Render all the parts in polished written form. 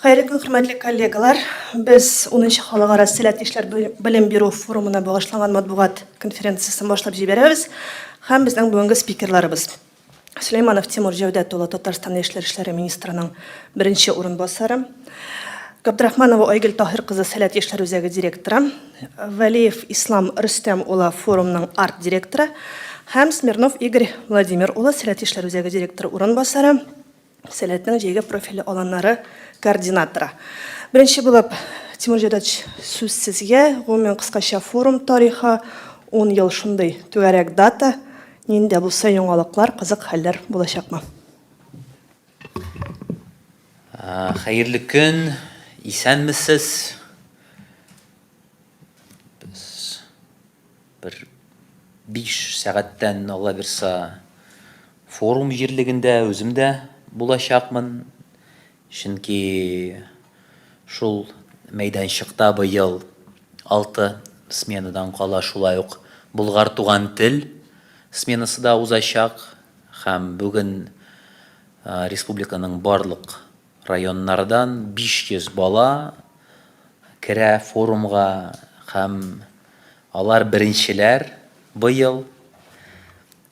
Хәерле көн, хөрмәтле коллегалар. Без 10 халыкара Сәләт яшьләр белем бирү форумына багышланган матбугат конференциясен башлап җибәрәбез. Һәм безнең бүгенге спикерларыбыз. Сөләйманов Тимур Җәүдәт улы Татарстан яшьләр эшләре министрының беренче урынбасары. Габдрахманова Айгөл Таһир кызы Сәләт яшьләр үзәге директоры. Вәлиев Ислам Рөстәм улы форумның арт-директоры һәм Смирнов Игорь Владимир улы Сәләт яшьләр үзәге директоры урынбасары. Сәләтнең җәйге профильле аланнары координаторы. Беренче булып, Тимур Җәүдәтович, сүз сезгә. Гомумән, кыскача форум тарихы, 10 ел шундый түгәрәк дата. Нинди дә булса яңалыклар, кызык хәлләр булачакмы? Хәерле көн, исәнмесез. Без Бер 5 сәгатьтән, Алла бирса, форум җирлегендә үзем дә булачакмын. Чөнки шул мәйданчыкта быел 6 сменадан кала шулай ук Болгар туган тел сменасы да узачак һәм бүген республиканың барлык районнардан 500 бала керә форумга һәм Алар беренчеләр быел.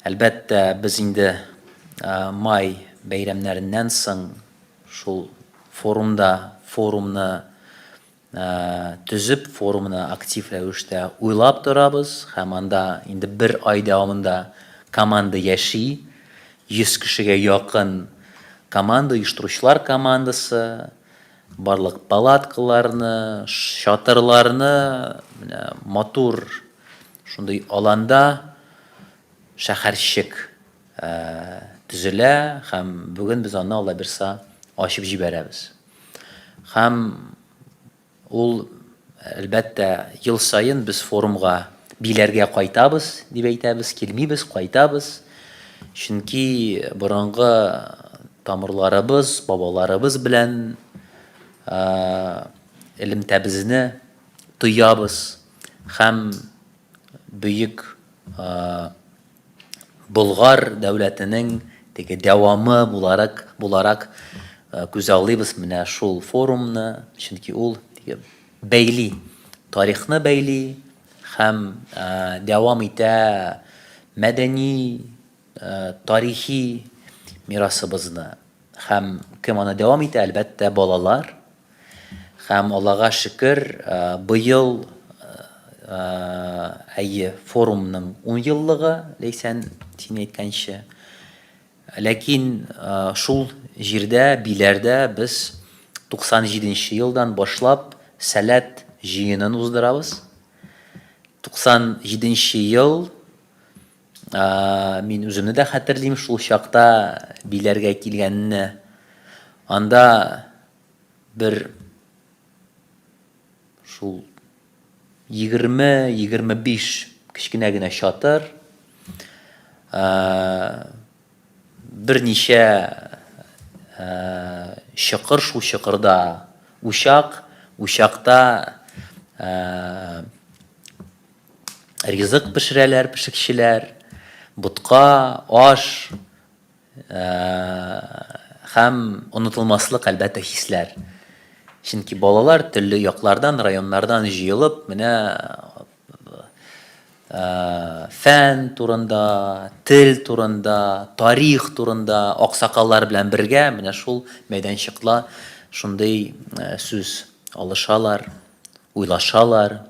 Әлбәттә, без инде май бәйрәмнәреннән соң шул форумда форумны төзеп, форумны актив рәвештә уйлап торабыз һәм анда инде бер ай дәвамында команда яши. 100 кешегә якын команда, оештыручылар командасы, Барлык палаткаларны, чатырларны менә матур шундый аланда шәһәрчек төзелә һәм бүген без аны Алла бирса ачып җибәрәбез. Һәм ул, әлбәттә, ел саен без форумга Биләргә кайтабыз, дип әйтәбез, килмибез, кайтабыз. Чөнки борынгы тамырларыбыз, бабаларыбыз белән элемтәбезне тоябыз һәм бөек Болгар дәүләтенең теге дәвамы буларак, буларак күзаллыйбыз менә шул форумны, чөнки ул теге бәйли, тарихны бәйли һәм дәвам итә мәдәни, тарихи мирасыбызны. Һәм кем аны дәвам итә? Әлбәттә, балалар. Һәм Аллага шөкер, быел әйе, форумның 10 еллыгы, Ләйсән, син әйткәнчә. Ләкин шул җирдә, Биләрдә без 97 нче елдан башлап Сәләт җыенын уздырабыз. 97 нче ел, мин үземне дә хәтерлим, шул чакта Биләргә килгәнне. Анда бер шул 20-25 кечкенә генә чатыр, берничә чокыр, шул чокырда учак, учакта ризык пешерәләр пешекчеләр, ботка, аш, Һәм онытылмаслык, әлбәттә, хисләр. Чөнки балалар төрле яклардан, районнардан җыелып, менә фән турында, тел турында, тарих турында аксакаллар белән бергә менә шул мәйданчыкта шундый сүз алышалар, уйлашалар.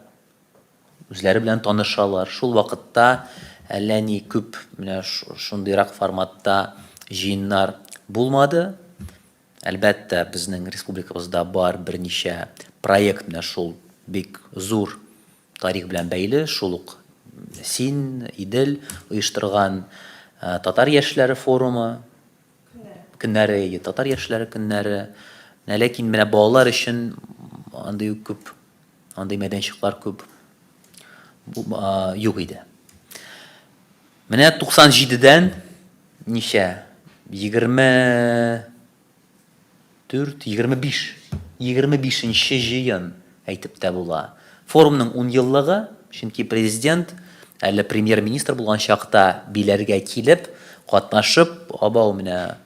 Үзләре белән танышалар. Шул вакытта әллә ни күп менә шундыйрак форматта җыеннар булмады. Әлбәттә, безнең республикабызда бар берничә проект менә шул бик зур тарих белән бәйле, шул ук син, Идел оештырган татар яшьләре форумы, көннәре, татар яшьләре көннәре. Менә ләкин менә балалар өчен андый ук күп Андый мәйданчыклар күп юк иде. Менә 97-дән ничә? 24, 25, 25-нче җыен әйтеп тә була. Форумның 10 еллыгы, чөнки президент әле премьер-министр булган чакта Биләргә килеп, катнашып, абау менә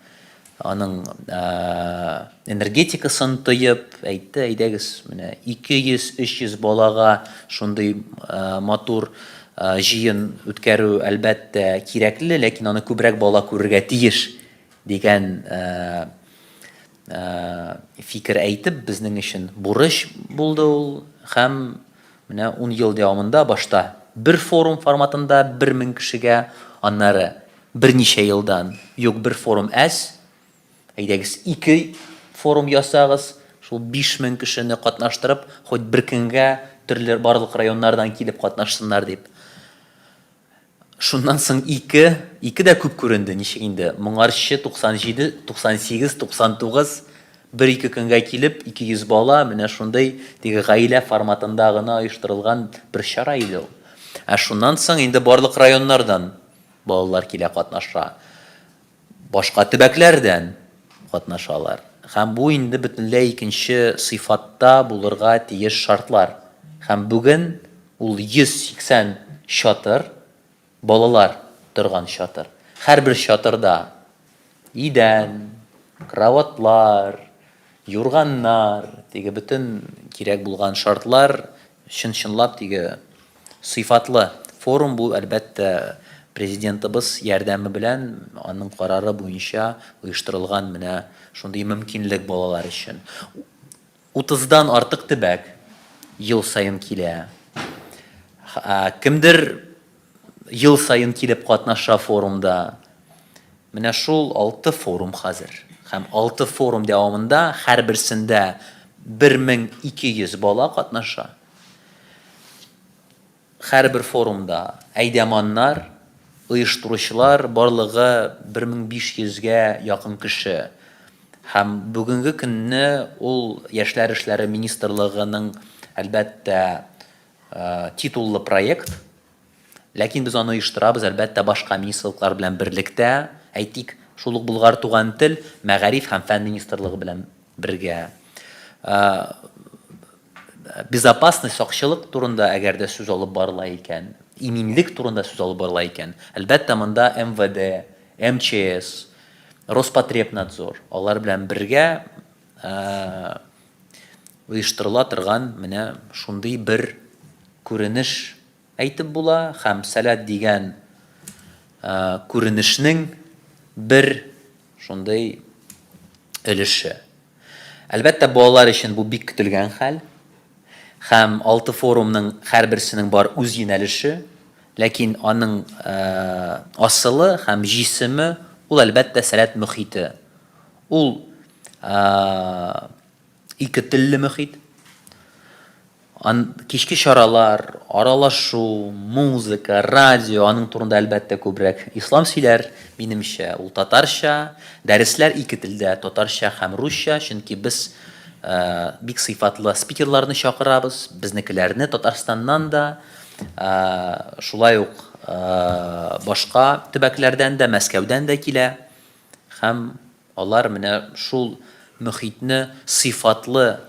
аның энергетикасын тоеп, әйтте, әйдәгез, менә 200-300 балага шундый матур җыен үткәрү, әлбәттә, кирәкле, ләкин аны күбрәк бала күрергә тиеш, дигән фикер әйтеп, безнең өчен бурыч булды ул һәм менә ун ел дәвамында башта бер форум форматында 1000 кешегә, аннары берничә елдан, юк, бер форум әз, әйдәгез, ике форум ясагыз, шул 5000 кешене катнаштырып, хоть бер көнгә төрле барлык районнардан килеп катнашсыннар дип. Шуннан соң ике, ике дә күп күренде, ничек инде, моңарчы 97, 98, 99, бер-ике көнгә килеп, 200 бала, менә шундый теге гаилә форматында гына оештырылган бер чара иде ул. Ә шуннан соң инде барлык районнардан балалар килә катнаша. Башка төбәкләрдән катнашалар. Һәм бу инде бөтенләй икенче сыйфатта булырга тиеш шартлар. Һәм бүген ул 180 чатыр, балалар торган чатыр. Һәрбер чатырда идән, кроватьлар, юрганнар, теге бөтен кирәк булган шартлар чын-чынлап теге Сыйфатлы форум бу, әлбәттә, Президентыбыз ярдәме белән, аның карары буенча оештырылган менә шундый мөмкинлек балалар өчен. Утыздан артык төбәк ел саен килә. Кемдер ел саен килеп катнаша форумда. Менә шул алты форум хәзер. Һәм алты форум дәвамында һәрберсендә 1200 бала катнаша. Һәрбер форумда әйдәманнар, оештыручылар барлыгы 1500 гә якын кеше. Һәм бүгенге көнне ул Яшьләр эшләре министрлыгының, әлбәттә, титуллы проект. Ләкин без аны оештырабыз, әлбәттә, башка министрлыклар белән берлектә, әйтик, шул ук Болгар туган тел, мәгариф һәм фән министрлыгы белән бергә. Безопасность, сакчылык турында әгәр дә сүз алып барыла икән, иминлек турында сүз алып барыла икән, әлбәттә, монда МВД, МЧС, Роспотребнадзор, алар белән бергә оештырыла торган менә шундый бер күренеш әйтеп була һәм Сәләт дигән күренешнең бер шундый өлеше. Әлбәттә, балалар өчен бу бик көтелгән хәл. Һәм алты форумның һәрберсенең бар үз юнәлеше, ләкин аның асылы һәм җисеме ул, әлбәттә, Сәләт мохите. Ул ике телле мохит. Ан, кичке чаралар, аралашу, музыка, радио, аның турында, әлбәттә, күбрәк Ислам сөйләр, минемчә, ул татарча. Дәресләр ике телдә, татарча һәм русча, чөнки без бик сыйфатлы спикерларны чакырабыз, безнекеләрне Татарстаннан да, шулай ук башка төбәкләрдән дә, Мәскәүдән дә килә. Һәм алар менә шул мохитне сыйфатлы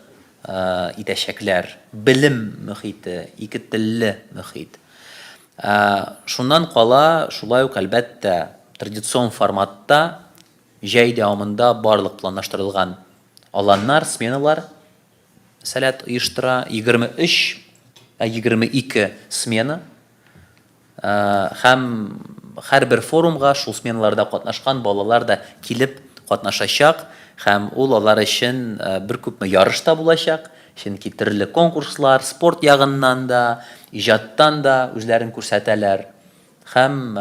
итәчәкләр. Белем мохите, ике телле мохит. Шуннан кала, шулай ук, әлбәттә, традицион форматта җәй дәвамында барлык планлаштырылган аланнар, сменалар Сәләт оештыра, 23, 22 смена. Һәм һәрбер форумга шул сменаларда катнашкан балалар да килеп катнашачак һәм ул алар өчен бер күпме ярыш та булачак, чөнки төрле конкурслар, спорт ягыннан да, иҗаттан да үзләрен күрсәтәләр һәм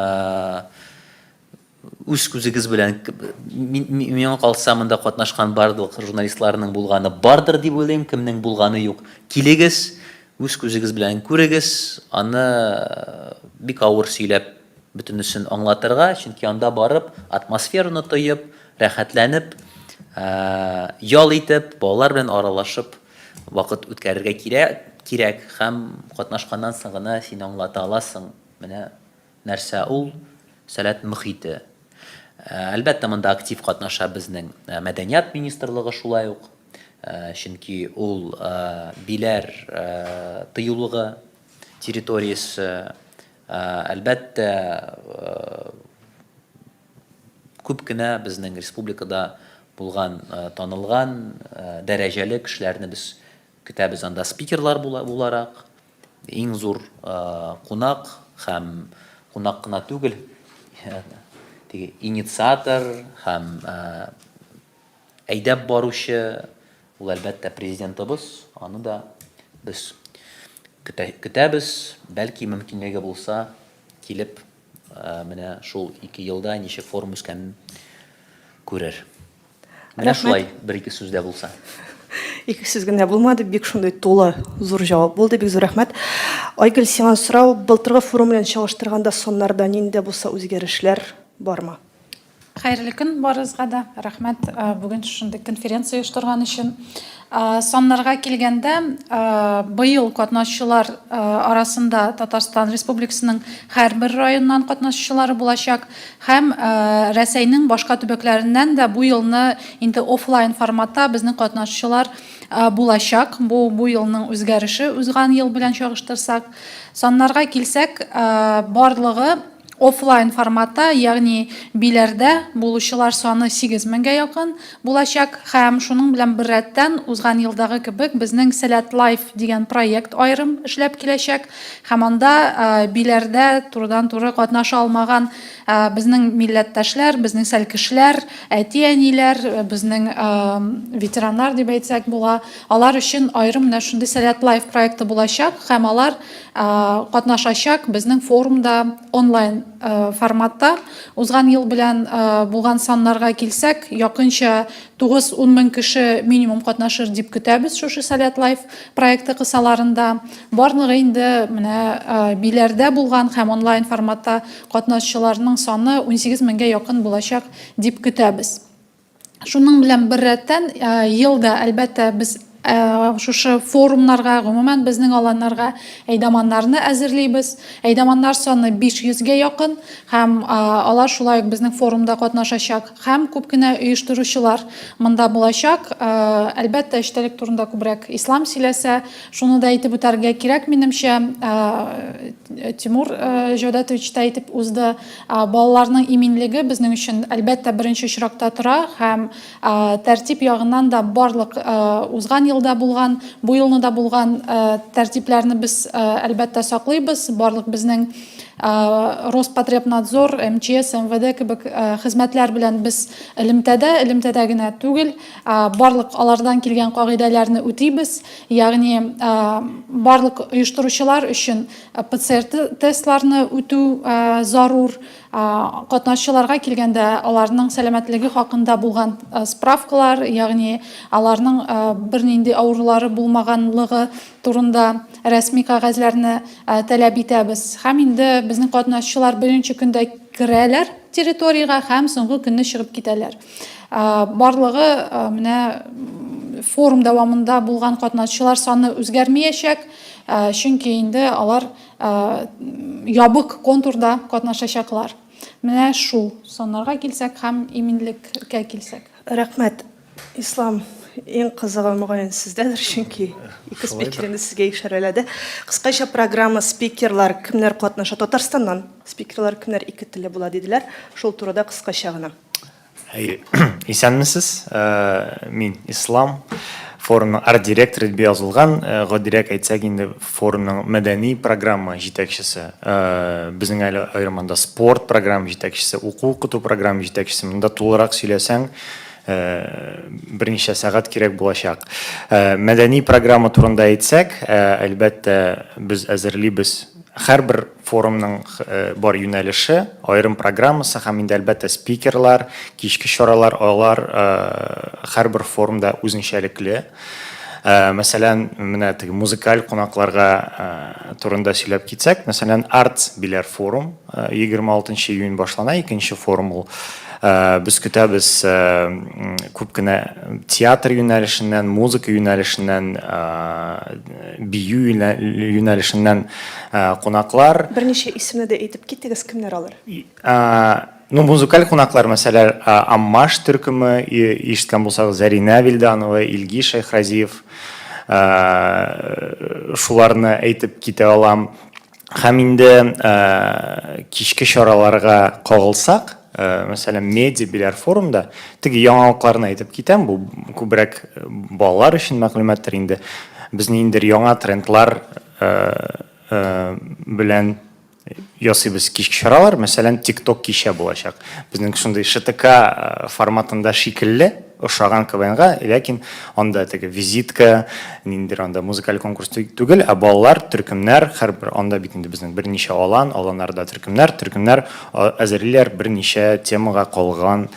Үз күзегез белән, миңа калса, монда катнашкан барлык журналистларның булганы бардыр дип уйлыйм, кемнең булганы юк. Килегез, үз күзегез белән күрегез, аны бик авыр сөйләп бөтенесен аңлатырга, чөнки анда барып, атмосфераны тоеп, рәхәтләнеп, ял итеп, балалар белән аралашып вакыт үткәрергә кирәк һәм катнашканнан соң гына син аңлата аласың, менә Нәрсә ул Сәләт мохите? Әлбәттә, монда актив катнаша безнең Мәдәният министрлыгы шулай ук, чөнки ул Биләр тыюлыгы территориясе, әлбәттә, Күп кенә безнең республикада булган танылган, дәрәҗәле кешеләрне без көтәбез анда спикерлар буларак. Иң зур кунак һәм кунак кына түгел, теге инициатор һәм әйдәп баручы, ул, әлбәттә, Президентыбыз, аны да без көтәбез, бәлки мөмкинлеге булса, килеп, менә шул ике елда ничек форум үскәнен күрер. Менә шулай бер-ике сүз дә булса. Ике сүз генә булмады, бик шундый тулы, зур җавап булды, бик зур рәхмәт. Айгөл, сиңа сорау, былтыргы форум белән чагыштырганда саннарда нинди дә булса үзгәрешләр бармы? Хәерле көн барыгызга да. Рәхмәт бүген шушындый конференция оештырган өчен. Саннарга килгәндә, быел катнашучылар арасында Татарстан Республикасының һәрбер районыннан катнашучылары булачак һәм Рәсәйнең башка төбәкләреннән дә бу елны инде офлайн форматта безнең катнашучылар булачак. Бу бу елның үзгәреше узган ел белән чагыштырсак. Саннарга килсәк, барлыгы Офлайн форматта, ягъни Биләрдә булучылар саны 8 меңгә якын булачак һәм шуның белән беррәттән узган елдагы кебек безнең Сәләт Лайф дигән проект аерым эшләп киләчәк һәм анда Биләрдә турыдан-туры катнаша алмаган безнең милләттәшләр, безнең сәлкешләр, әти-әниләр, безнең ветераннар дип әйтсәк була, алар өчен аерым менә шундый Сәләт Лайф проекты булачак һәм алар Катнашачак безнең форумда онлайн форматта. Узган ел белән булган саннарга килсәк, якынча 9-10 мең кеше минимум катнашыр дип көтәбез шушы Сәләт Лайф проекты кысаларында. Барлыгы инде менә Биләрдә булган һәм онлайн форматта катнашучыларның саны 18 меңгә якын булачак дип көтәбез. Шуның белән беррәттән, ел да, әлбәттә, без шушы форумнарга, гомумән, безнең аланнарга әйдаманнарны әзерлибез. Әйдаманнар саны 500 гә якын һәм алар шулай ук безнең форумда катнашачак һәм күп кенә оештыручылар монда булачак. Әлбәттә, эчтәлек турында күбрәк Ислам сөйләсә, шуны да әйтеп үтәргә кирәк, минемчә, Тимур Җәүдәтович та әйтеп узды. Балаларның иминлеге безнең өчен, әлбәттә, беренче очракта тора һәм тәртип ягыннан да барлык узган елда булган, бу елны да булган тәртипләрне без, әлбәттә, саклыйбыз. Барлык безнең Роспотребнадзор, МЧС, МВД кебек хезмәтләр белән без элемтәдә, элемтәдә генә түгел, барлык алардан килгән кагыйдәләрне үтибез. Ягъни барлык оештыручылар өчен ПЦР-тестларны үтү зарур. Катнашучыларга килгәндә, аларның сәламәтлеге хакында булган справкалар, ягъни аларның бернинди авырулары булмаганлыгы турында рәсми кәгазьләрне таләп итәбез. Һәм инде безнең катнашучылар беренче көндә керәләр территориягә һәм соңгы көнне чыгып китәләр. Барлыгы менә форум дәвамында булган катнашучылар саны үзгәрмиячәк. Чөнки инде алар ябык контурда катнашачаклар. Менә шул саннарга килсәк һәм иминлеккә килсәк. Рәхмәт, Ислам. Иң кызыгы, мөгаен, сездәдер, чөнки ике спикер инде сезгә ишарәләде. Кыскача программа, спикерлар, кемнәр катнаша? Татарстаннан спикерлар кемнәр, ике телле була диделәр. Шул турыда кыскача гына. Әйе. Исәнмесез. Э, мин Ислам. Форумның арт-директоры дип язылган. Э, гадирәк әйтсәк, инде форумның мәдәни программа җитәкчесе. Э, безнең әле аерым анда спорт программа җитәкчесе, уку-укыту программа җитәкчесе. Монда тулырак сөйләсәң, берничә сәгать кирәк булачак. Мәдәни программа турында әйтсәк, әлбәттә, без әзерлибез һәрбер Форумның бар юнәлеше, аерым программасы һәм инде, әлбәттә, спикерлар, кичке чаралар, алар һәрбер форумда үзенчәлекле. Мәсәлән, менә теге музыкаль кунакларга турында сөйләп китсәк, мәсәлән, Arts Биләр форум 26 июнь башлана, икенче форум ул. Без көтәбез күп кенә театр юнәлешеннән, музыка юнәлешеннән, бию юнәлешеннән кунаклар. Берничә исемне дә әйтеп китегез, кемнәр алар? Ну, музыкаль кунаклар, мәсәлән, Аммаш төркеме, ишеткән булсагыз, Зәринә Вилданова, Илгиз Шәйхразиев, шуларны әйтеп китә алам. Һәм инде кичке чараларга кагылсак, мәсәлән, медиа Биләр форумда, теге яңалыкларны әйтеп китәм, бу күбрәк балалар өчен мәгълүматтыр инде. Без ниндидер яңа трендлар белән ясыйбыз кичке чаралар, мәсәлән, TikTok кичә булачак. Безнең шундый ШТК э, форматында шикелле ошаган КВНга, ләкин анда теге визитка, ниндидер анда музыкаль конкурс түгел, ә балалар, төркемнәр, һәрбер анда бит инде безнең берничә алан, аланнарда төркемнәр, төркемнәр әзерлиләр берничә темага калган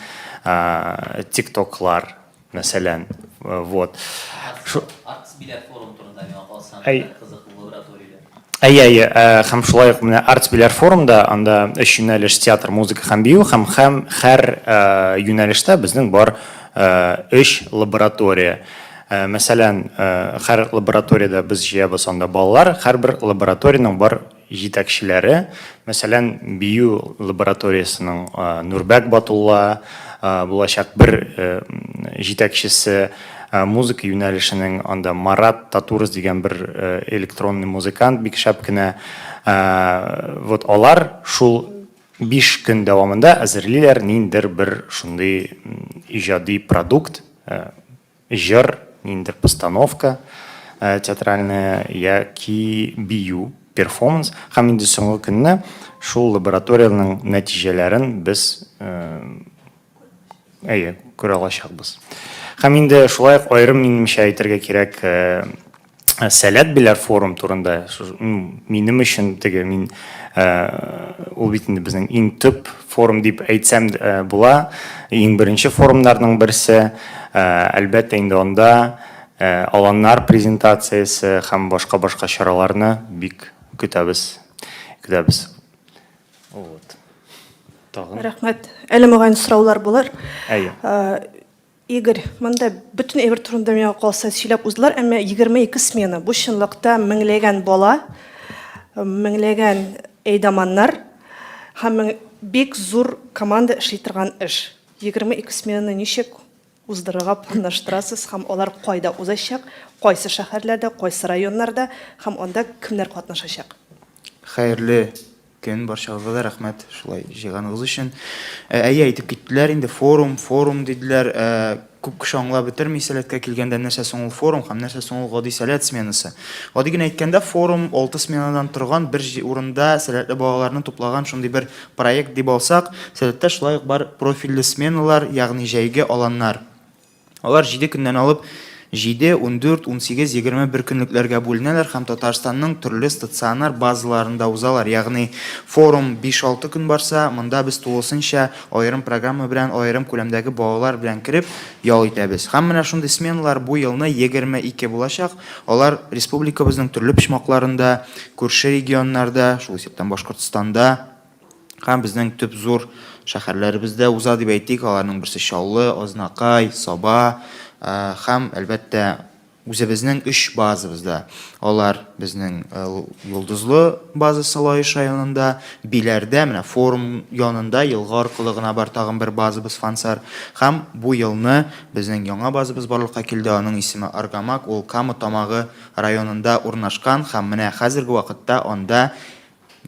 э, тиктоклар, мәсәлән, э, вот. Арт Биләр форум турында миңа калса, кызыклы лабораторияләр. Әйе, әйе, э, һәм шулай ук менә Арт Биләр форумда анда өч юнәлеш театр, музыка һәм бию һәм һәм һәр э, юнәлештә безнең бар өч лаборатория. Мәсәлән, һәр лабораториядә без җыябыз анда балалар, һәрбер лабораториянең бар җитәкчеләре, мәсәлән, бию лабораториясенең Нурбәк Батулла булачак бер җитәкчесе, музыка юнәлешенең анда Марат Татуров дигән бер электронный музыкант бик шәп кенә. Вот алар шул 5 көн дәвамында әзерлиләр ниндидер бер шундый иҗади продукт, Җыр, ниндидер постановка театральная яки бию, перформанс. Һәм инде соңгы көнне шул лабораториянең нәтиҗәләрен без әйе, күрә алачакбыз. Һәм инде шулай ук аерым минемчә әйтергә кирәк, Сәләт Биләр форум турында минем өчен теге мин ул бит инде безнең иң төп форум дип әйтсәм була, иң беренче форумнарның берсе. Әлбәттә инде анда аланнар презентациясе һәм башка-башка чараларны бик көтәбез. Көтәбез. Вот. Тагын. Рәхмәт. Әле мөгаен сораулар булыр. Әйе. Игорь, монда бөтен әйбер турында миңа калса сөйләп уздылар, әмма 22 смена, бу чынлыкта меңләгән бала, меңләгән әйдаманнар һәм бик зур команда эшли торган эш. 22 сменаны ничек уздырырга планлаштырасыз һәм алар кайда узачак, кайсы шәһәрләрдә, кайсы районнарда һәм анда кемнәр катнашачак? Хәерле Көн барчагызга да рәхмәт шулай җыйганыгыз өчен. Ә, әйе, әйтеп киттеләр инде, форум, форум диделәр. Ә, күп кеше аңлап бетерми сәләткә килгәндә нәрсә соң ул форум һәм нәрсә соң ул гади сәләт сменасы. Гади генә әйткәндә, форум 6 сменадан торган бер урында сәләтле балаларны туплаган шундый бер проект дип алсак, сәләттә шулай ук бар профильле сменалар, ягъни җәйге аланнар. Алар җиде көннән алып җиде, 14, 18, 21 көнлекләргә бүленәләр һәм Татарстанның төрле стационар базаларында узалар. Ягъни форум биш-алты көн барса, монда без тулысынча аерым программа белән, аерым күләмдәге балалар белән кереп, ял итәбез. Һәм менә шундый сменалар бу елны 22 булачак. Алар республикабызның төрле почмакларында, күрше регионнарда, шул исәптән Башкортстанда, Һәм безнең төп зур шәһәрләребездә уза дип әйтик, аларның берсе Чаллы, Азнакай, Саба һәм, әлбәттә, үзебезнең өч базабызда. Алар безнең Йолдызлы базасы Лаеш районында, Биләрдә, менә форум янында елга аркылы гына бар тагын бер базабыз Фансар. Һәм бу елны безнең яңа базабыз барлыкка килде, аның исеме Аргамак, ул Кама Тамагы районында урнашкан һәм менә хәзерге вакытта анда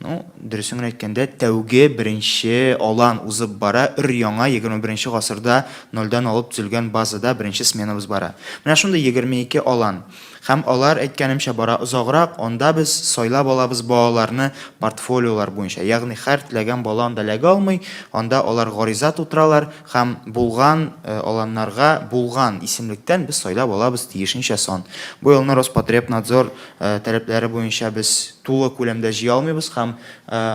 Ну, дөресен генә әйткәндә, тәүге беренче алан узып бара, өр-яңа 21 гасырда нольдән алып төзелгән базада беренче сменабыз бара. Менә шундый 22 алан. Һәм алар, әйткәнемчә, бара озаграк, анда без сайлап алабыз балаларны портфолиолар буенча. Ягъни һәр теләгән бала анда эләгә алмый, анда алар гариза тутыралар һәм булган аланнарга булган исемлектән без сайлап алабыз тиешенчә сан. Бу елны Роспотребнадзор таләпләре буенча без тулы күләмдә җыя алмыйбыз һәм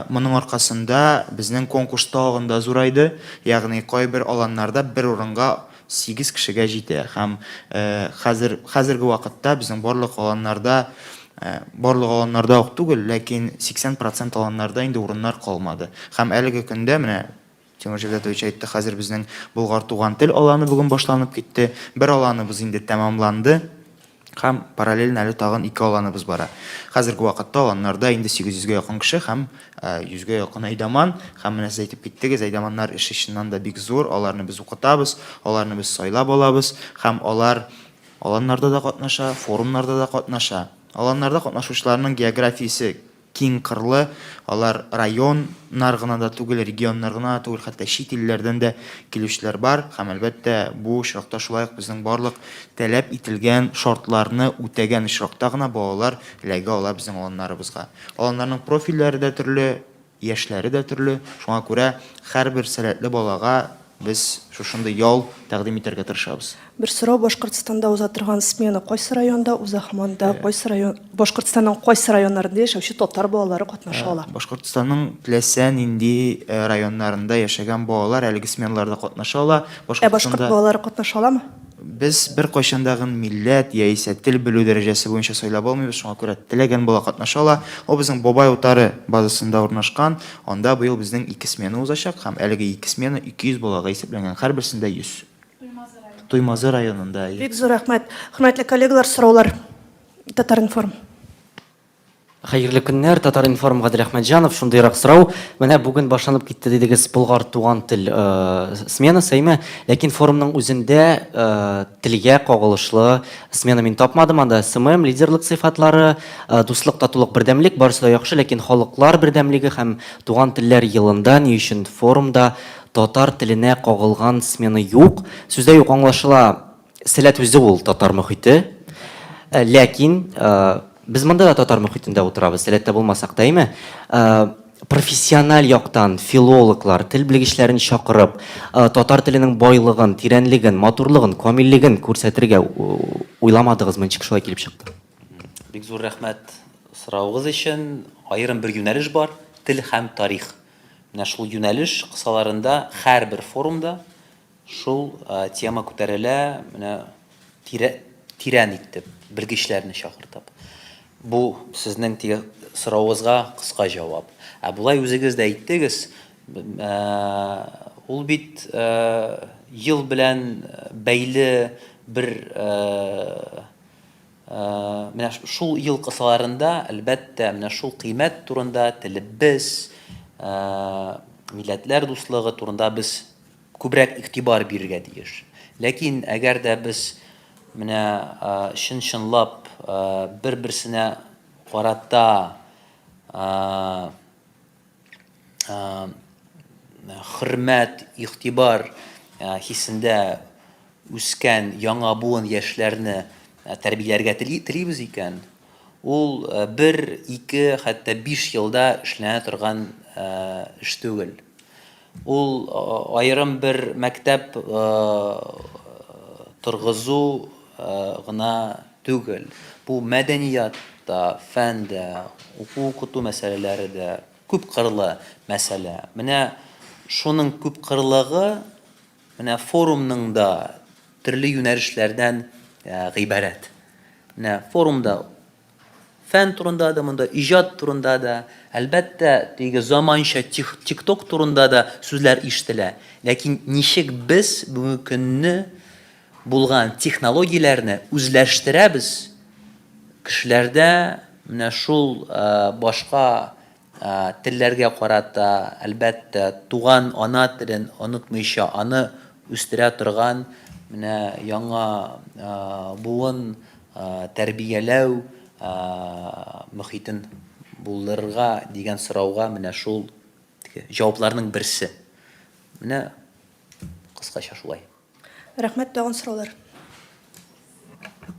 моның аркасында безнең конкурс тагын да зурайды, ягъни кайбер аланнарда бер урынга 8 кешегә җитә һәм хәзер хәзерге вакытта безнең барлык аланнарда барлык аланнарда ук түгел, ләкин 80 процент аланнарда инде урыннар калмады. Һәм әлеге көндә менә Тимур Җәүдәтович әйтте, хәзер безнең Болгар туган тел аланы бүген башланып китте. Бер аланыбыз инде тәмамланды. Һәм параллельно әле тагын ике аланыбыз бара. Хәзерге вакытта аланнарда инде 800 гә якын кеше һәм 100 гә якын әйдаман. Һәм менә сез әйтеп киттегез, әйдаманнар эше чыннан да бик зур. Аларны без укытабыз, аларны без сайлап алабыз һәм алар аланнарда да катнаша, форумнарда да катнаша. Аланнарда катнашучыларның географиясе. киң кырлы, алар район нар гына да түгел, регионнар гына да түгел, хәтта чит илләрдән дә килүчеләр бар. Һәм, әлбәттә, бу очракта шулай ук безнең барлык таләп ителгән шартларны үтәгән очракта гына балалар эләгә ала безнең аланнарыбызга. Аланнарның профильләре дә төрле, яшьләре дә төрле, шуңа күрә һәрбер сәләтле балага без шушындый ял тәкъдим итәргә тырышабыз. Бер сорау, Башкортстанда уза торган смена кайсы районда уза һәм анда кайсы район, Башкортстанның кайсы районнарында яшәүче татар балалары катнаша ала? Башкортстанның теләсә нинди районнарында яшәгән балалар әлеге сменаларда катнаша ала. Ә башкорт балалары катнаша аламы? Без беркайчан да гын милләт яисә тел белү дәрәҗәсе буенча сайлап алмыйбыз, шуңа күрә теләгән бала катнаша ала. Ул безнең Бабай утары базасында урнашкан. Анда быел безнең ике смена узачак һәм әлеге ике смена 200 балага исәпләнгән, һәрберсендә 100. Туймазы районында, әйе. Бик зур рәхмәт. Хөрмәтле коллегалар, сораулар. Татар-информ. Хәерле көннәр, Татар-информ Гадел Әхмәтҗанов. Шундыйрак сорау. Менә бүген башланып китте дидегез Болгар туган тел сменасы, әйме? Ләкин форумның үзендә телгә кагылышлы смена мин тапмадым. Анда СММ, лидерлык сыйфатлары, дуслык, татулык, бердәмлек, барысы да яхшы, ләкин халыклар бердәмлеге һәм туган телләр елында ни өчен форумда татар теленә кагылган смена юк? Сүз дә юк, аңлашыла, Сәләт үзе ул татар мохите. Ләкин без монда да татар мохитендә утырабыз, сәләттә булмасак та, әйме? Профессиональ яктан филологлар, тел белгечләрен чакырып, татар теленең байлыгын, тирәнлеген, матурлыгын, камиллеген күрсәтергә уйламадыгызмы? Ничек шулай килеп чыкты? Бик зур рәхмәт соравыгыз өчен. Аерым бер юнәлеш бар, тел һәм тарих. Менә шул юнәлеш кысаларында һәрбер форумда Шул тема күтәрелә, менә тирә, тирән итеп, белгечләрне чакыртып. Бу сезнең теге соравыгызга кыска җавап. Ә болай үзегез дә әйттегез, ул бит ел белән бәйле бер менә шул ел кысаларында, әлбәттә, менә шул кыйммәт турында, телебез, милләтләр дуслыгы турында без күбрәк игътибар бирергә тиеш. Ләкин әгәр дә без менә чын-чынлап бер-берсенә карата хөрмәт, игътибар хисендә үскән яңа буын яшьләрне тәрбияләргә телибез икән, ул бер, ике, хәтта биш елда эшләнә торган эш түгел. Ул аерым бер мәктәп торгызу гына түгел. Бу мәдәният та, фән дә, уку-укыту мәсьәләләре дә, күпкырлы мәсьәлә. Менә шуның күпкырлыгы менә форумның да төрле юнәлешләрдән гыйбарәт. Менә форумда Фән турында да, монда иҗат турында да, әлбәттә, теге заманча тик-ток турында да сүзләр ишетелә. Ләкин ничек без бүгенге көнне булган технологияләрне үзләштерәбез, кешеләрдә менә шул башка Телләргә карата, әлбәттә, туган ана телен онытмыйча, аны үстерә торган менә яңа буын тәрбияләү мохитен булдырырга дигән сорауга менә шул теге җавапларның берсе. Менә кыскача шулай. Рәхмәт, тагын сораулар.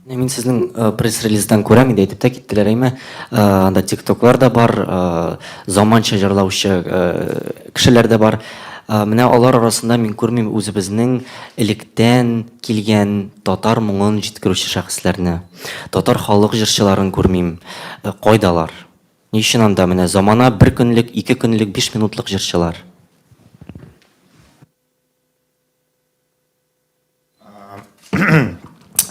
Мин сезнең э, пресс-релиздан күрәм, инде әйтеп тә киттеләр, әйме, э, анда тиктоклар да бар, э, заманча җырлаучы кешеләр дә бар. Менә алар арасында мин күрмим үзебезнең электән килгән татар моңын җиткерүче шәхесләрне. Татар халык җырчыларын күрмим. Кайдалар? Ни өчен анда менә замана бер көнлек, ике көнлек, биш минутлык җырчылар?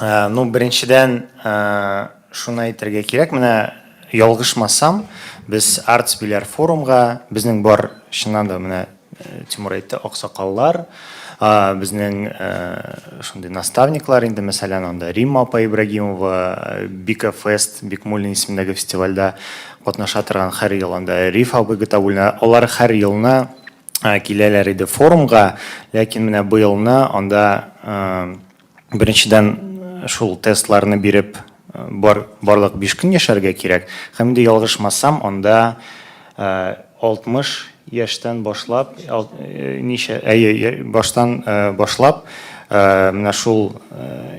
Э, ну, беренчедән, э, шуны әйтергә кирәк, менә ялгышмасам, без Arts Биләр форумга, безнең бар, чыннан да, менә э, Тимур әйтте, аксакаллар, безнең шундый наставниклар инде, мәсәлән, анда Римма апа Ибрагимова, Бика Фест, Бикмуллин исемендәге фестивальдә катнаша торган һәр ел анда Риф абый Гатауллин, алар һәр елны киләләр иде форумга, ләкин менә быелны анда беренчедән шул тестларны биреп бар, барлык 5 көн яшәргә кирәк. Һәм инде ялгышмасам, анда 60 яшьтән башлап, ничә, әйе, баштан башлап, менә шул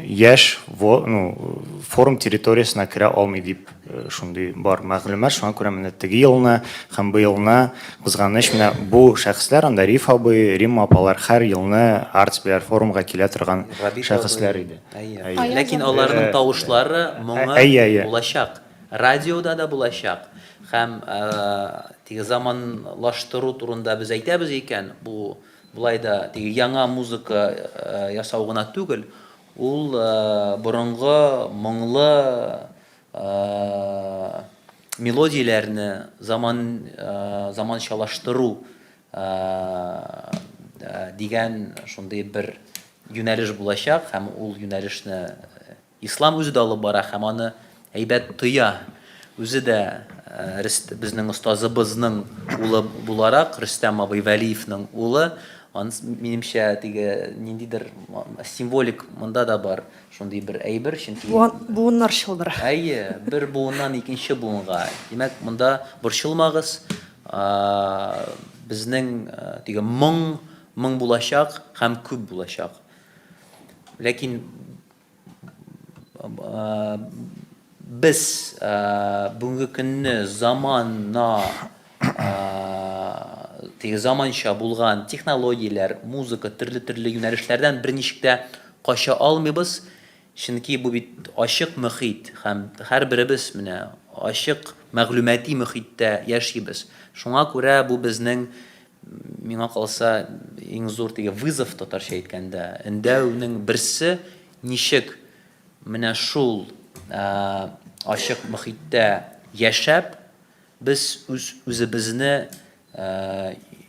яшь, ну, форум территориясенә керә алмый дип шундый бар мәгълүмат. Шуңа күрә менә теге елны һәм быелны, кызганыч, менә бу шәхесләр анда Риф абый, Римма апалар һәр елны Артс-пиар форумга килә торган шәхесләр иде. Ләкин аларның тавышлары, моңы булачак. Радиода да булачак. Һәм теге заманлаштыру турында без әйтәбез икән, бу болай да теге яңа музыка ясау гына түгел, ул борынгы моңлы мелодияләрне заман заманчалаштыру дигән шундый бер юнәлеш булачак һәм ул юнәлешне Ислам үзе дә алып бара һәм аны әйбәт тоя. Үзе дә безнең остазыбызның улы буларак, Рөстәм абый Вәлиевның улы, анысы, минемчә, теге ниндидер символик монда да бар шундый бер әйбер, чөнки Буыннар чылбыры. Әйе, бер буыннан икенче буынга. Димәк, монда борчылмагыз, безнең теге моң, моң булачак һәм күп булачак. Ләкин без бүгенге көнне замана теге заманча булган технологияләр, музыка, төрле-төрле юнәлешләрдән берничек тә кача алмыйбыз. Чөнки бу бит ачык мөхит һәм һәрберебез менә ачык мәгълүмати мөхиттә яшибез. Шуңа күрә бу безнең Миңа калса, иң зур теге вызов татарча әйткәндә, өндәүнең берсе ничек менә шул ачык мохиттә яшәп, без үз үзебезне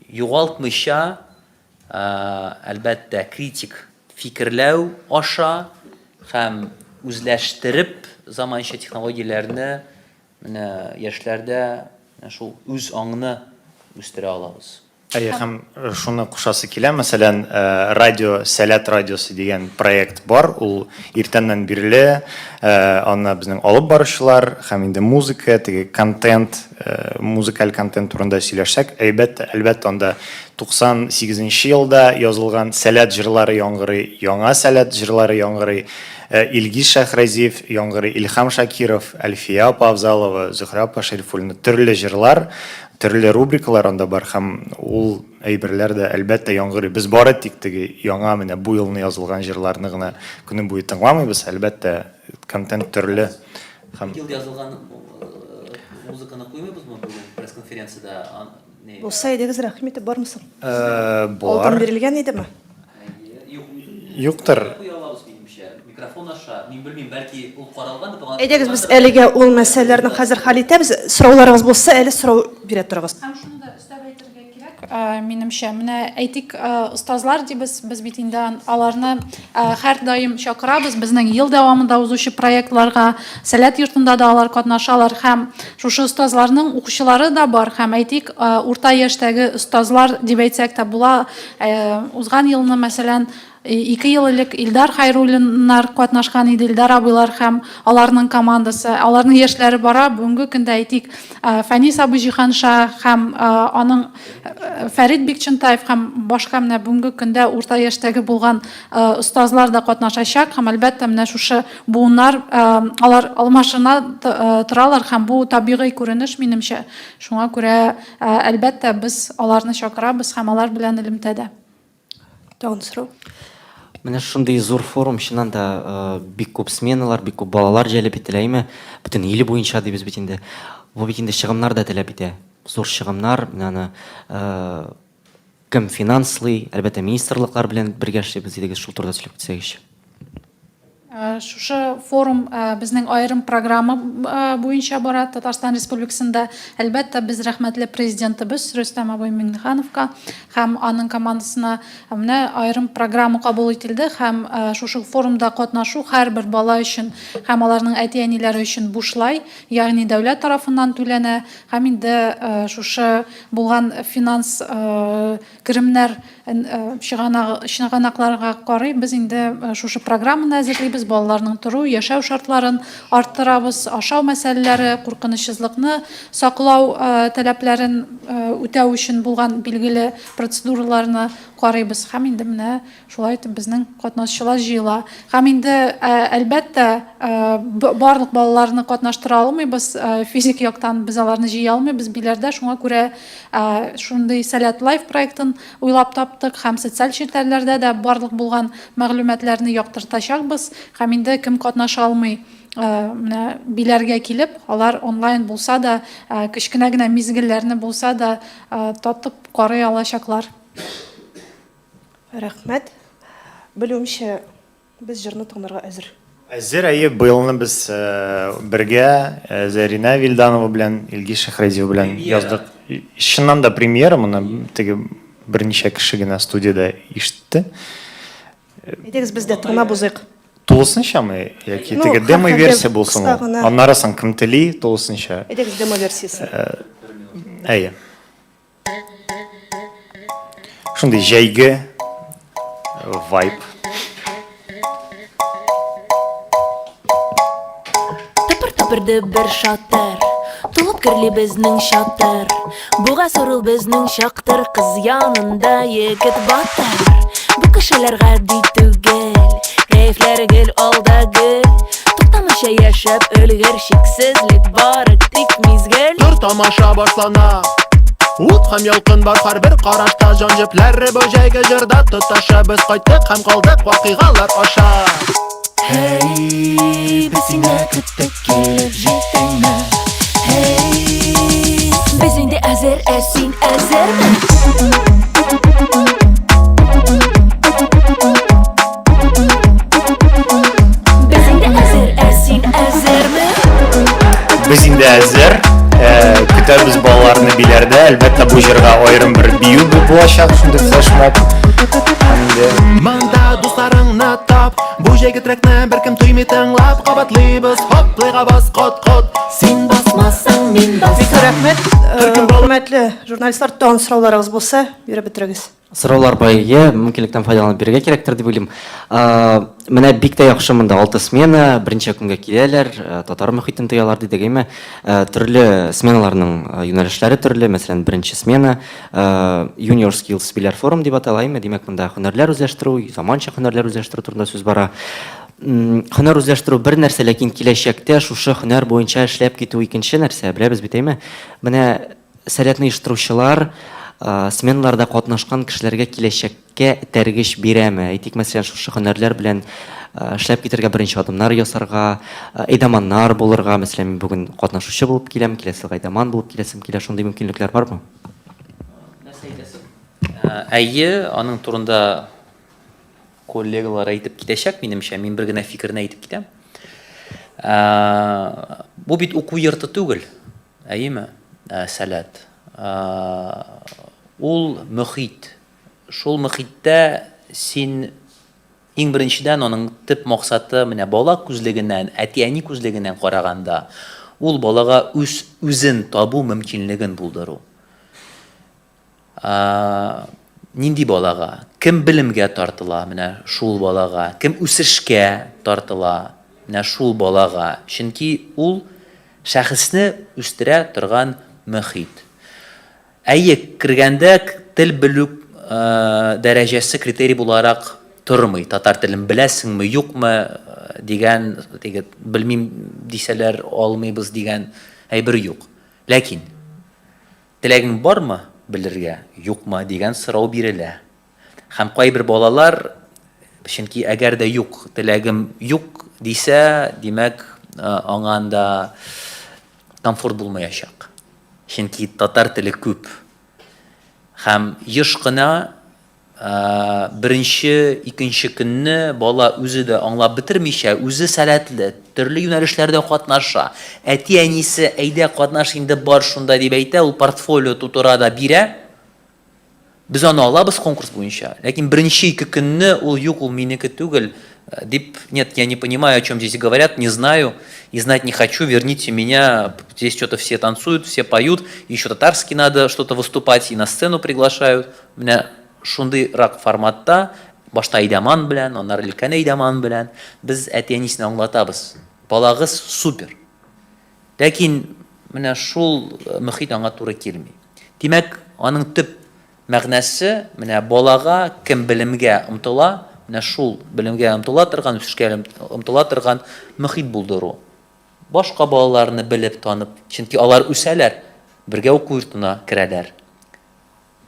югалтмыйча, әлбәттә, критик фикерләү аша һәм үзләштереп заманча технологияләрне Менә яшьләрдә менә шул үз аңны үстерә алабыз. Әйе, һәм шуны кушасы килә, мәсәлән, радио, Сәләт радиосы дигән проект бар, ул иртәннән бирле аны безнең алып баручылар һәм инде музыка, теге контент, музыкаль контент турында сөйләшсәк, әйбәт, әлбәттә, анда 98 нче елда язылган Сәләт җырлары яңгырый, яңа Сәләт җырлары яңгырый. Илгиз Шәйхразиев яңгырый, Илһам Шакиров, Әлфия апа Авзалова, Зөһрә апа Шәрифуллина. Төрле җырлар, төрле рубрикалар анда бар һәм ул әйберләр дә, әлбәттә, яңгырый. Без бары тик теге яңа менә бу елны язылган җырларны гына көне буе тыңламыйбыз, әлбәттә, контент төрле һәм. Ел язылган музыканы куймыйбызмы бүген пресс-конференциядә? Булса әйдәгез, рәхим итеп, бармы соң? Бар. Алдан бирелгән идеме? Юктыр. Әйдәгез, без әлегә ул мәсьәләләрне хәзер хәл итәбез. Сорауларыгыз булса, әле сорау бирә торыгыз. Һәм шуны да өстәп әйтергә кирәк, минемчә, менә әйтик, остазлар дибез, без бит инде аларны һәрдаим чакырабыз безнең ел дәвамында узучы проектларга, Сәләт йортында да алар катнашалар һәм шушы остазларның укучылары да бар һәм әйтик, урта яшьтәге остазлар дип әйтсәк тә була. Узган елны, мәсәлән, ике ел элек Илдар Хайруллиннар катнашкан иде, Илдар абыйлар һәм аларның командасы. Аларның яшьләре бара. Бүгенге көндә, әйтик, Фәнис абый Җиһанша һәм аның Фәрит Бикчәнтаев һәм башка менә бүгенге көндә урта яшьтәге булган остазлар да катнашачак һәм, әлбәттә, менә шушы буыннар алар алмашына торалар һәм бу табигый күренеш, минемчә. Шуңа күрә, әлбәттә, без аларны чакырабыз һәм алар белән элемтәдә. Тагын сорау. Менә шундый зур форум, чыннан да, бик күп сменалар, бик күп балалар җәлеп ителә, әйме? Бөтен ил буенча дибез бит инде. Бу бит инде чыгымнар да таләп итә. Зур чыгымнар, менә аны кем финанслый, әлбәттә, министрлыклар белән бергә эшлибез дидегез, шул турыда сөйләп китсәгезче. Шушы форум безнең аерым программа буенча бара Татарстан Республикасында. Әлбәттә, без рәхмәтле Президентыбыз Рөстәм абый Миңнехановка һәм аның командасына. Менә аерым программа кабул ителде һәм шушы форумда катнашу һәрбер бала өчен һәм аларның әти-әниләре өчен бушлай, ягъни дәүләт тарафыннан түләнә һәм инде шушы булган финанс керемнәр. Чыганакларга карый без инде шушы программаны әзерлибез, балаларның тору, яшәү шартларын арттырабыз, ашау мәсьәләләре, куркынычсызлыкны саклау таләпләрен үтәү өчен булган билгеле процедураларны карыйбыз һәм инде менә шулай итеп безнең катнашучылар җыела. Һәм инде, әлбәттә, барлык балаларны катнаштыра алмыйбыз, физик яктан без аларны җыя алмыйбыз Биләрдә, шуңа күрә шундый Сәләт Лайф проектын уйлап таптык һәм социаль челтәрләрдә дә барлык булган мәгълүматларны яктыртачакбыз. Һәм инде кем катнаша алмый, менә Биләргә килеп, алар онлайн булса да, кечкенә генә мизгелләрне булса да татып карый алачаклар. Рәхмәт. Белүемчә, без җырны тыңларга әзер. Әзер, әйе, быелны без бергә Зәринә Вилданова белән, Илгиз Шәһрәзиев белән яздык. Чыннан да премьера, моны теге берничә кеше генә студиядә ишетте. Әйдәгез, без дә тыңлап узыйк. Тулысынчамы яки Ну, теге демо һәрхәлдә версия булсын кыска ул? гына. Аннары соң кем тели, тулысынча. Әйдәгез, демо версиясе. Әйе. Шундый җәйге вайб. Тыпыр-тыпырды бер шатыр, Тулып гөрли безнең чатыр. Буга сорыл безнең чактыр, Кыз янында егет батыр. Бу кешеләр гади түгел, Кәефләре гел алда гел. Туктамыйча яшәп өлгер, Чиксезлек бары тик мизгел. Зур тамаша башлана. Ут һәм ялкын бар һәрбер карашта, Җан җепләре бу җәйге җырда тоташа. Без кайттык һәм калдык вакыйгалар аша. Һәй, без сине көттек, килеп җиттеңме? Һәй, без инде әзер, ә син әзерме? Без инде әзер, ә син әзерме? Без инде әзер. Э, көтәбез балаларны Биләрдә. Әлбәттә, бу җырга аерым бер бию булачак, шундый флешмоб. Һәм инде Монда дусларыңны тап, бу җәйге трекны беркем тоймый тыңлап, кабатлыйбыз, хоп, плейга бас, кот-кот. Син басмасаң, мин Бик басам. рәхмәт. Э, Хөрмәтле журналистлар, тагын сорауларыгыз булса, биреп бетерегез. Сораулар бай, мөмкинлектән файдаланып бирергә кирәктер дип уйлыйм. Менә бик тә яхшы монда алты смена, берничә көнгә киләләр, татар мөхитен тоялар дидек, әйме? Төрле сменаларның юнәлешләре төрле, мәсәлән, беренче смена Junior Skills Биләр форум дип атала, әйме? Димәк, монда һөнәрләр үзләштерү, заманча һөнәрләр үзләштерү турында сүз бара. Һөнәр үзләштерү бер нәрсә, ләкин киләчәктә шушы һөнәр буенча эшләп китү икенче нәрсә, беләбез бит, әйме? Менә Сәләтне оештыручылар сменаларда катнашкан кешеләргә киләчәккә этәргеч бирәме? Әйтик, мәсәлән, шушы һөнәрләр белән эшләп китәргә, беренче адымнар ясарга, әйдаманнар булырга, мәсәлән, мин бүген катнашучы булып киләм, киләсе елга әйдаман булып киләсем килә, шундый мөмкинлекләр бармы? Нәрсә әйтәсең? Әйе, аның турында коллегалар әйтеп китәчәк, минемчә, мин бер генә фикерне әйтеп китәм. Бу бит уку йорты түгел. Әйеме? Сәләт. Ул мөхит. Шул мөхиттә син иң беренчедән аның төп максаты менә бала күзлегеннән, әти-әни күзлегеннән караганда, ул балага үз үзен табу мөмкинлеген булдыру. Нинди балага? Кем белемгә тартыла, менә шул балага. Кем үсешкә тартыла, менә шул балага. Чөнки ул шәхесне үстерә торган мөхит. Әйе, кергәндә тел белү дәрәҗәсе критерий буларак тормый. Татар телен беләсеңме, юкмы дигән, теге белмим дисәләр, алмыйбыз дигән әйбер юк. Ләкин Теләгең бармы белергә, юкмы дигән сорау бирелә. Һәм кайбер балалар, чөнки әгәр дә юк, теләгем юк дисә, димәк, аңа анда комфорт булмаячак. Чөнки татар теле күп. Һәм еш кына Беренче, икенче көнне бала үзе дә аңлап бетермичә, үзе сәләтле, төрле юнәлешләрдә катнаша. Әти-әнисе, әйдә, катнаш инде, бар шунда дип әйтә, ул портфолио тутыра да бирә. Без аны алабыз конкурс буенча. Ләкин беренче ике көнне ул юк, ул минеке түгел дип, нет, я не понимаю, о чем здесь говорят, не знаю и знать не хочу, верните меня, здесь что-то все танцуют, все поют, еще татарский надо что-то выступать, и на сцену приглашают. Менә. шундыйрак форматта, башта әйдәман белән, аннары өлкән әйдәман белән без әти-әнисенә аңлатабыз. Балагыз супер. Ләкин менә шул мөхит аңа туры килми. Димәк, аның төп мәгънәсе, менә балага кем белемгә омтыла, менә шул белемгә омтыла торган, үсешкә омтыла торган мөхит булдыру. Башка балаларны белеп, танып, чөнки алар үсәләр, бергә уку йортына керәләр.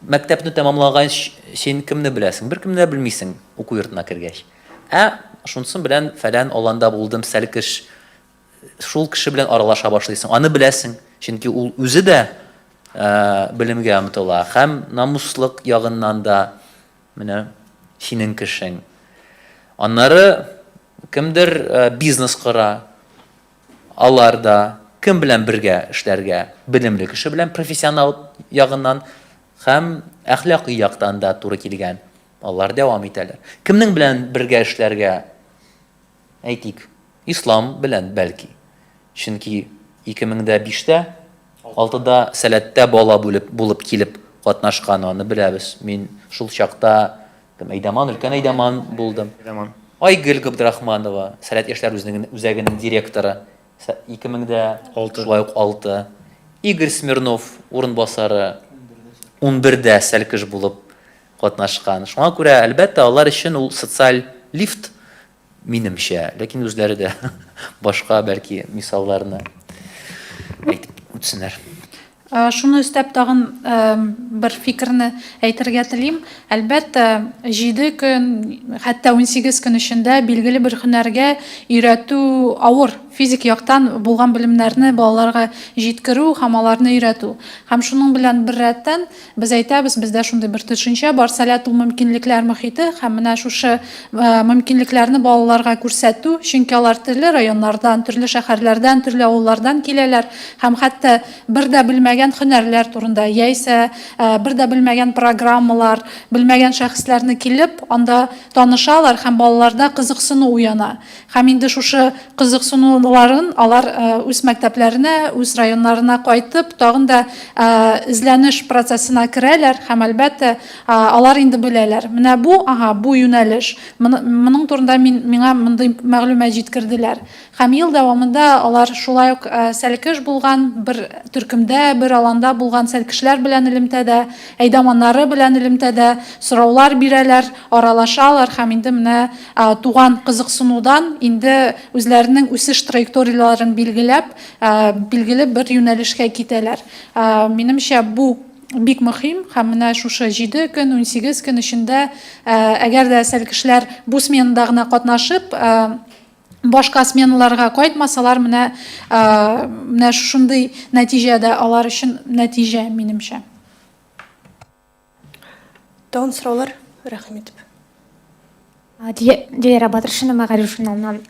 Мәктәпне тәмамлагач, син кемне беләсең? Беркемне дә белмисең уку йортына кергәч. Ә шунсын белән фәлән аланда булдым, сәлкеш шул кеше белән аралаша башлыйсың. Аны беләсең, чөнки ул үзе дә белемгә омтыла һәм намуслык ягыннан да менә синең кешең. Аннары кемдер бизнес кора, алар да кем белән бергә эшләргә? Белемле кеше белән профессионал ягыннан һәм әхлакый яктан да туры килгән. Алар дәвам итәләр. Кемнең белән бергә эшләргә? Әйтик, ислам белән, бәлки. Чөнки 2005 тә, алтыда Сәләттә бала бүлеп, булып килеп катнашкан, аны беләбез. Мин шул чакта кем, әйдаман, өлкән әйдаман булдым. Әйдаман. Айгөл Габдрахманова, Сәләт яшьләр үзәгенең директоры, 2006 шулай ук алты. Игорь Смирнов урынбасары, унбердә сәлкеш булып катнашкан. Шуңа күрә, әлбәттә, алар өчен ул социаль лифт, минемчә. Ләкин үзләре дә башка, бәлки, мисалларны әйтеп үтсеннәр. Шуны өстәп тагын бер фикерне әйтергә телим. Әлбәттә, җиде көн, хәтта 18 көн эчендә билгеле бер һөнәргә өйрәтү авыр. Физик яктан булган белемнәрне балаларга җиткерү һәм аларны өйрәтү. Һәм шуның белән беррәттән, Без әйтәбез, бездә шундый бер төшенчә бар, сәләт ул мөмкинлекләр мохите һәм менә шушы мөмкинлекләрне балаларга күрсәтү, чөнки алар төрле районнардан, төрле шәһәрләрдән, төрле авыллардан киләләр һәм хәтта бер дә белмәгән һөнәрләр турында яисә бер дә белмәгән программалар, белмәгән шәхесләрне килеп, анда танышалар һәм балаларда кызыксыну уяна. Һәм инде шушы кызыксынуларын алар үз мәктәпләренә, үз районнарына кайтып, тагын да эзләнеш процессына керәләр һәм, әлбәттә, алар инде беләләр. Менә бу, ага, бу юнәлеш. Моның турында мин, миңа мондый мәгълүмат җиткерделәр. Һәм ел дәвамында алар шулай ук сәлкеш булган, бер төркемдә, бер аланда булган сәлкешләр белән элемтәдә, әйдаманнары белән элемтәдә, сораулар бирәләр, аралашалар һәм инде менә туган кызыксынудан инде үзләренең үсеш траекторияләрен билгеләп, билгеле бер юнәлешкә китәләр. Минемчә, бу бик мөһим һәм менә шушы 7 көн, 18 көн эчендә, әгәр дә сәлкешләр бу сменада гына катнашып, башка сменаларга кайтмасалар, менә менә шушындый нәтиҗә дә алар өчен нәтиҗә, минемчә. Тагын сораулар? Рәхим итеп. Диләрә Батыршина, Мәгариф журналыннан.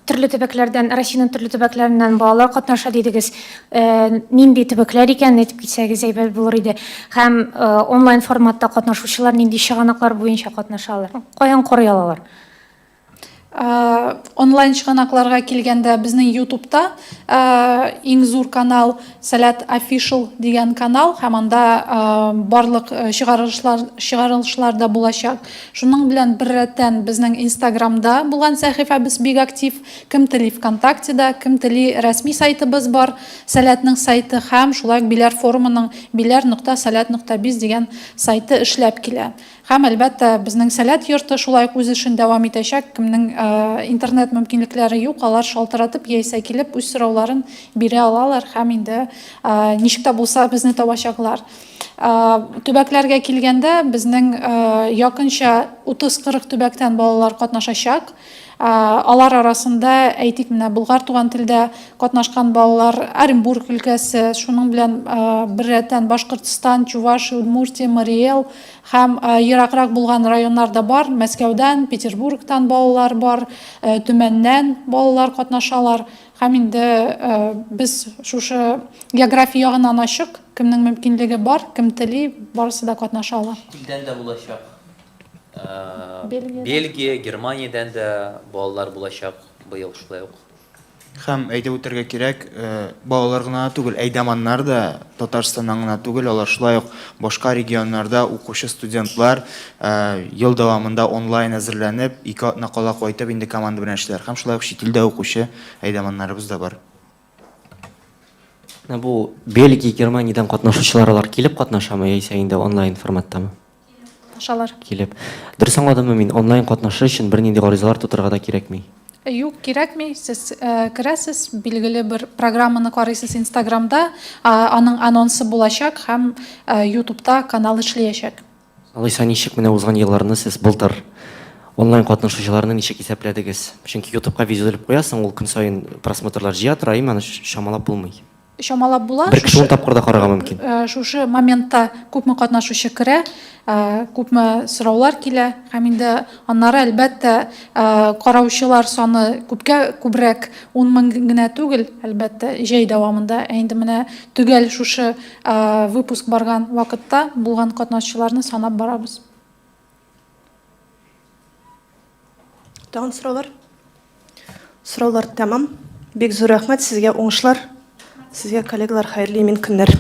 Төрле төбәкләрдән, Россиянең төрле төбәкләреннән балалар катнаша дидегез. Нинди төбәкләр икәнен әйтеп китсәгез әйбәт булыр иде. Һәм онлайн форматта катнашучылар нинди чыганаклар буенча катнашалар? Каян карый алалар? Онлайн чыганакларга килгәндә, безнең YouTube'та иң зур канал Сәләт Official дигән канал һәм анда барлык чыгарылышлар чыгарылышлар да булачак. Шуның белән беррәттән безнең Instagramда булган сәхифәбез бик актив. Кем тели ВКонтактеда, кем тели рәсми сайтыбыз бар, Сәләтнең сайты һәм шулай ук Биләр форумының биләр.сәләт.биз дигән сайты эшләп килә. Һәм, әлбәттә, безнең Сәләт йорты шулай ук үз эшен дәвам итәчәк. Кемнең интернет мөмкинлекләре юк, алар шалтыратып яисә килеп үз сорауларын бирә алалар һәм инде ничек тә булса безне табачаклар. Төбәкләргә килгәндә, безнең якынча 30-40 төбәктән балалар катнашачак. Алар арасында, әйтик, менә Болгар туган телдә катнашкан балалар, Оренбург өлкәсе, шуның белән беррәттән Башкортстан, Чувашия, Удмуртия, Марий Эл, Һәм ераграк булган районнар да бар, Мәскәүдән, Петербургтан балалар бар, Төмәннән балалар катнашалар. Һәм инде без шушы география ягыннан ачык, кемнең мөмкинлеге бар, кем тели, барысы да катнаша ала. Чит илдән дә булачак. Бельгия, Германиядән дә балалар булачак быел шулай ук. Һәм әйтеп үтәргә кирәк, балалар гына да түгел, әйдаманнар да Татарстаннан гына түгел, алар шулай ук башка регионнарда укучы студентлар ел дәвамында онлайн әзерләнеп, ике атна кала кайтып инде команда белән эшлиләр. Һәм шулай ук чит илдә укучы әйдаманнарыбыз да бар. Менә бу Бельгия, Германиядән катнашучылар алар килеп катнашамы яисә инде онлайн форматтамы? Катнашалар. Килеп. Дөрес аңладыммы мин, онлайн катнашыр өчен бернинди гаризалар тутырырга да кирәкми? Юк, кирәкми. Сез керәсез, билгеле бер программаны карыйсыз Инстаграмда, аның анонсы булачак һәм Ютубта канал эшлиячәк. Алайса ничек менә узган елларны сез былтыр онлайн катнашучыларны ничек исәпләдегез? Чөнки Ютубка видео элеп куясың, ул көн саен просмотрлар җыя тора, әйме, аны чамалап булмый. Чамалап була. Бер кеше ун тапкыр да карарга мөмкин. Шушы моментта күпме катнашучы керә, күпме сораулар килә һәм инде аннары, әлбәттә, караучылар саны күпкә күбрәк, 10 мең генә түгел, әлбәттә, җәй дәвамында. Ә инде менә төгәл шушы выпуск барган вакытта булган катнашучыларны санап барабыз. Тагын сораулар? Сораулар тәмам. Бик зур рәхмәт сезгә, уңышлар. Сезгә, коллегалар, хәерле имин көннәр.